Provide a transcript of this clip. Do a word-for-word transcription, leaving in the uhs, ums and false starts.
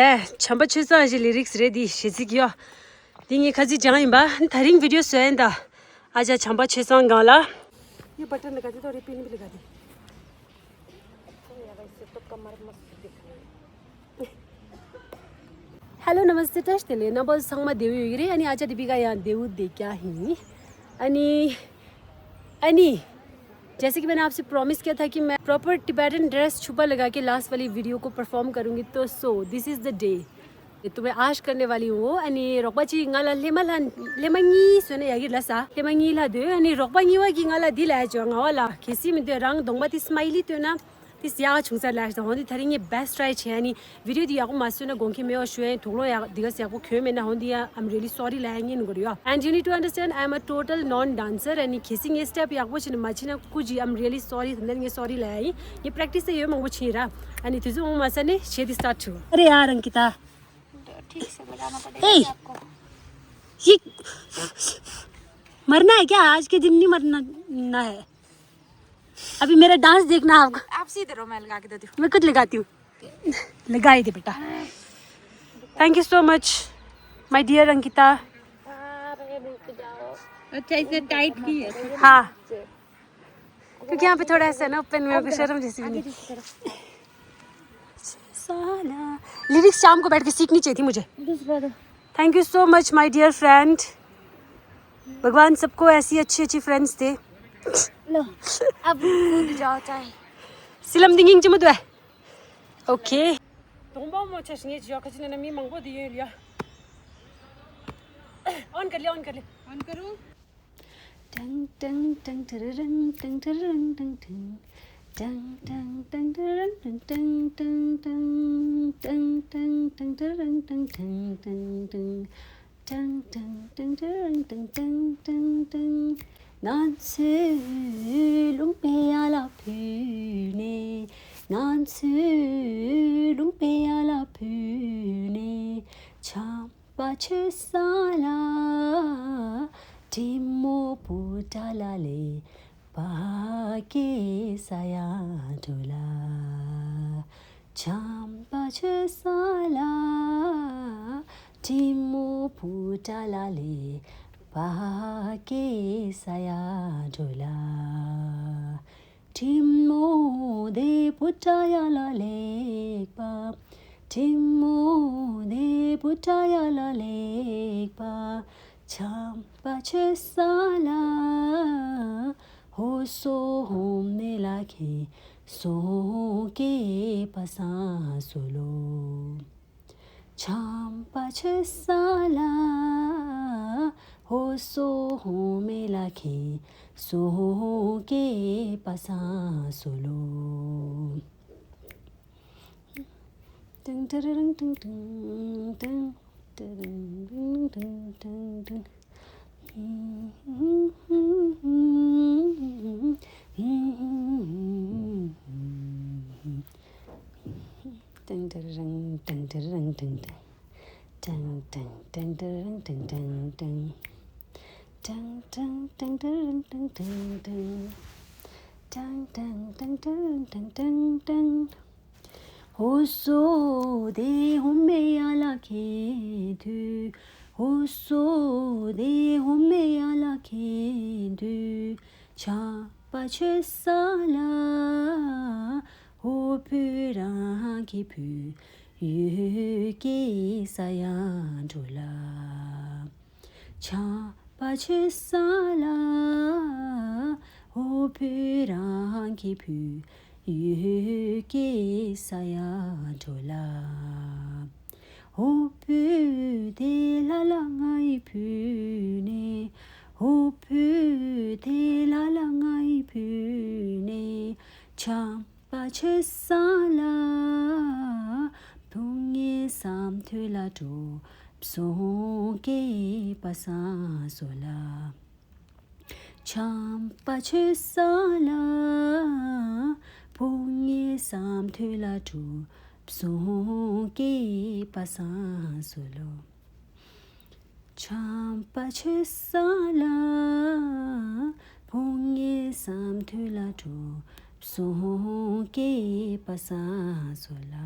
ཨེ། བྱམས་པ་ཆོས་བཟང་ཞེས་ལི་རིགས་རེད། འདི་གཞས་ཚིག་ཡོད། འདི་ངས་ཁ་ཚིག་སྦྱངས་ཡིན་པ། ད་རིང་བི་ཌི་ཡོ་བཟོས་ཡིན་ད། ཨ་ཅག་བྱམས་པ་ཆོས་བཟང་སྒང་ལ། ये बटन लगा दे तो रिपीट भी लगा दे। Hello, नमस्ते, བཀྲ་ཤིས་བདེ་ལེགས། རྣམ་པ་ཚང་མ་བདེ་པོ་ཡོད་ཀྱི་རེད། ཨ་ནི་ཨ་ཅག་དི་པི་ཀ་ཡང་བདེ་པོ་བསྡད་ཀྱག་ཡིན། ཨ་ནི། ཨ་ནི། जैसे कि मैंने आपसे प्रॉमिस किया था कि मैं प्रॉपर टिबेटन ड्रेस छुपा लगा के लास्ट वाली वीडियो को परफॉर्म करूंगी, तो so this is the day. तुम्हें आश करने वाली हूँ। ཨ་ནི་རོགས་པ་ཅིག་ང་ལ་སླེ་མ་ལྷ་སླེ་མ་གཉིས་བཟོས་ན་ཡག་གི་རེད་ལབ་ས། སླེ་མ་གཉིས་ལྷག་འདུག་ཨ་ནི་རོགས་པ་གཉིས་པ་གིས་ང་ལ་འདི་ལབ་བྱུང་། ང་བ་ལ་གལ་སྲིད་མི་འདོད་རང་གདོང་པ་དེ་སི་མའི་ལི་སྟོན་ན་དེ་ཡག་བྱུང་ས་ལབ་ཞིག་འོན་ཏེ་ད་རིང་ངས་best try བྱས། ཨ་ནི་བི་ཌི་ཡོ་དེ་ཡག་པོ་མ་བཟོས་ན་དགོངས་འགལ་མེད་པ་ཞུ་ཡ་ཡིན། དོགས་སློང་ཡག་འདི་ག་ཡག་པོ་གྱོན་མེད་ན་འོན་ཏེ་ཡང་I'm really sorry ལབ་ཡ་ཉན་དགོས་རེད་ཡ། And you need to understand, I am a total non dancer. ཨ་ནི་གལ་སྲིད་ངས་སི་ཊེབ་ཡག་པོ་བྱས་ནས་མ་ཕྱིན་ན་ཀུ་ཅི་I'm really sorry. དེ་འདྲ་ངས་སོ་རི་ལབ་ཡ་ཡིན། ངས་པྲེག་ཊི་སི་ཡོད་མང་པོ་ཕྱིན་ར། ཨ་ནི་དུས་ཚོད་མང་པོ་མ་ཟ་ནས་གཞས་དེ་སི་ཊར་ཊི་བྱེད། ཨ་རེ་ཡ་རང་གི་ད། ठीक से लगाना पड़ेगा ए, आपको। ये मरना है क्या? आज के दिन नहीं मरना ना है। अभी मेरा डांस देखना है आपको। आप सीधे रहो, मैं लगा के देती हूँ। मैं खुद लगाती हूँ। लगाई दे बेटा। Thank you so much, my dear Ankita. अच्छा, इसे टाइट की है। हाँ, क्योंकि यहाँ पे थोड़ा ऐसा है ना, ओपन में, आपको शर्म जैसी भी नहीं। साला, लिरिक्स शाम को बैठ के सीखनी चाहिए थी मुझे। Thank you so much, my dear friend। भगवान सबको ऐसी अच्छी अच्छी फ्रेंड्स दे। लो, अब कूद जाओ चाहे। सिलम दिंगिंग चिमुदवे। ओके। དོང་པོ་མོ་ཆ་ཤི་ངེ་ཅི་ཡོད་ཁ་ཅི་ན་ན་མི་མང་པོ་དེ་ཡོད་ལ། ऑन कर ले, ऑन कर ले। ऑन करूँ? टंग टंग टंग टररंग टंग टररंग टंग टंग। टंग टंग टंग टररंग टंग टंग टंग टंग। टंग टंग टंग टररंग टंग टंग टंग टंग། ཏང་ཏང་ཏང་ཏང་ཏང་ཏང་ཏང་། ང་ཚོའི་ལུང་པའི་ཡ་ལ་བུད་ནས། ང་ཚོའི་ལུང་པའི་ཡ་ལ་བུད་ནས། ཆམ་པ་ཆུ་ས་ལ། དྲིན་མོ་བུ་ཏྲ་ལ་ལེ། པ་ཀེ་ས་ཡ་འགྲོ་ལ། ཆམ་པ་ཆུ་ས་ལ། དྲིན་མོ་བུ་ཏྲ་ལ་ལེ། པ་ཀེ་ས་ཡ་འགྲོ་ལ། དྲིན་མོ་དེ་བུ་ཏྲ་ཡ་ལ་ལེགས་པ། དྲིན་མོ་དེ་བུ་ཏྲ་ཡ་ལ་ལེགས་པ། ཆམ་པ་ཆུ་ས་ལ། ཧོ་སོ་ཧོ་མེ་ལ་ཁེ། སོ་ཧོ་ཀེ་པ་སང་སོ་ལོ། ཆམ་པ་ཆུ་ས་ལ། ཧོ་སོ་ཧོ་མེ་ལ་ཁེ། སོ་ཧོ་ཀེ་པ་སང་སོ་ལོ། ཏང་ཏ་ར་རང་ཏང་ཏང་ཏང་། ཏ་ར་རང་ཏང་ཏང་ཏང་། ཏང་ཏ་ར་རང་ཏང་ཏ་ར་རང་ཏང་ཏང་། ཏང་ཏང་ཏང་ཏ་ར་རང་ཏང་ཏང་ཏང་། ཏང་ཏང་ཏང་ཏ་ར་རང་ཏང་ཏང་ཏང་། ཏང་ཏང་ཏང་ཏ་ར་རང་ཏང་ཏང་ཏང་། ཧོ་སོ་དེ་ཧོ་མེ་ཡ་ལ་ཁེ་དུ། ཧོ་སོ་དེ་ཧོ་མེ་ཡ་ལ་ཁེ་དུ། ཆམ་པ་ཆུ་ས་ལ། ཧོ་བུ་རང་གི་བུ། ཡུལ་གྱི་ས་ཡ་འགྲོ་ལ། ཆམ་པ་ཆུ་ས་ལ། ཧོ་བུ་རང་གི་བུ། ཡུལ་གྱི་ས་ཡ་འགྲོ་ལ། ཧོ་བུ་དེ་ལ་ལ་ང་ཡི་བུ་ནས། ཧོ་བུ་དེ་ལ་ལ་ང་ཡི་བུ་ནས། ཆམ་པ་ཆུ་ས་ལ། བུང་ངེ་སམ་ཐུ་ལ་གྲོ། བསོང་སྐྱེས་པ་སང་སོ་ལ། ཆམ་པ་ཆུ་ས་ལ། བུང་ངེ་སམ་ཐུ་ལ་གྲོ། བསོང་སྐྱེས་པ་སང་སོ་ལོ། ཆམ་པ་ཆུ་ས་ལ། བུང་ངེ་སམ་ཐུ་ལ་གྲོ། བསོང་སྐྱེས་པ་སང་སོ་ལ།